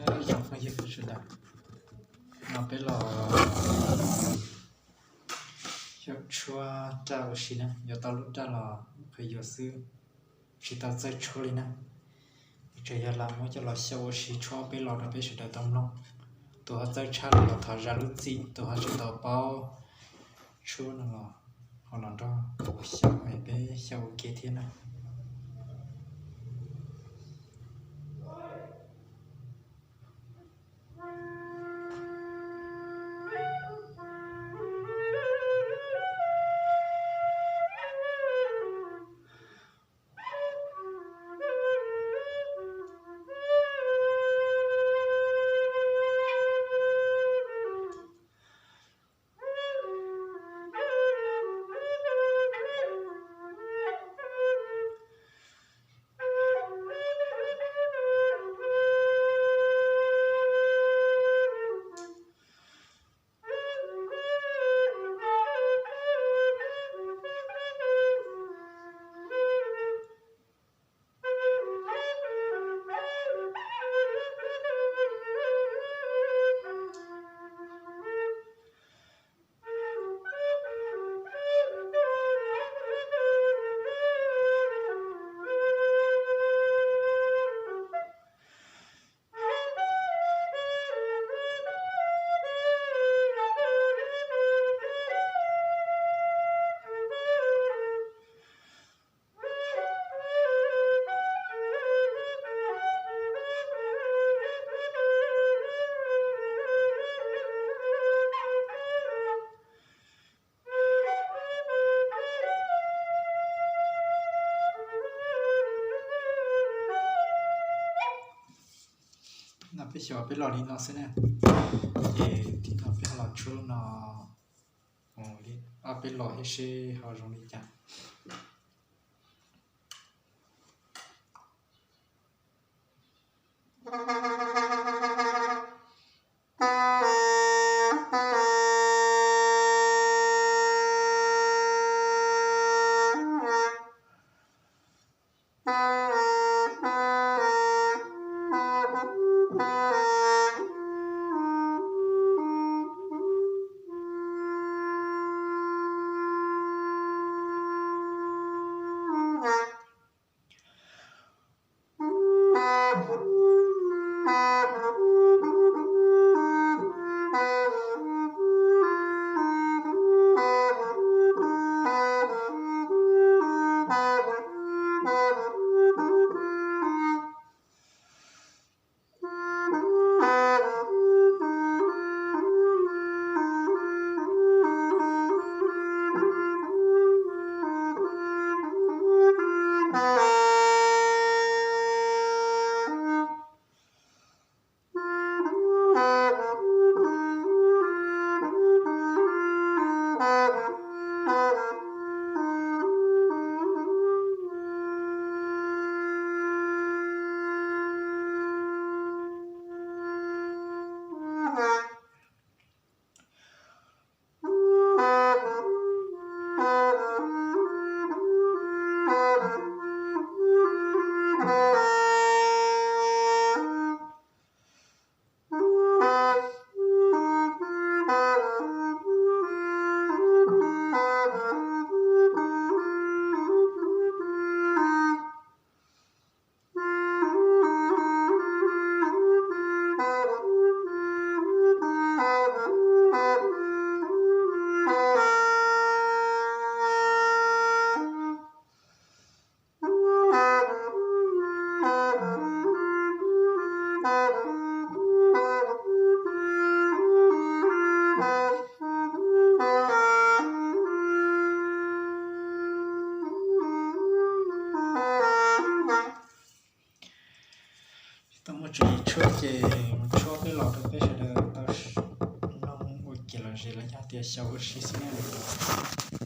Nyob zoo phooj ywg sawv daws, no peb los xyaum tshuab raj ua si na, yuav tau lub raj los qhwv yuav xwb, tsis tau txawj tshuab li na. Tsuas yog lam muab coj los xyaum ua si tshuab ob peb los rau peb sawv daws tau mloog. Tus ho txawj tshaj los thov zam lub txim, tus ho tsis tau paub tshuab no los ho los nrog kuv xyaum es peb xyaum ua ke thiab na. No peb xyaum peb los li no xwb na, ces tib no peb ho los tshuab no li ob peb los thiab seb ho zoo li cas. Tau muaj tswv yim tshuab ces mus tshuab peb los rau peb sawv daws tau mloog ua kev lom zem los yog tias xyaum ua si xwb na.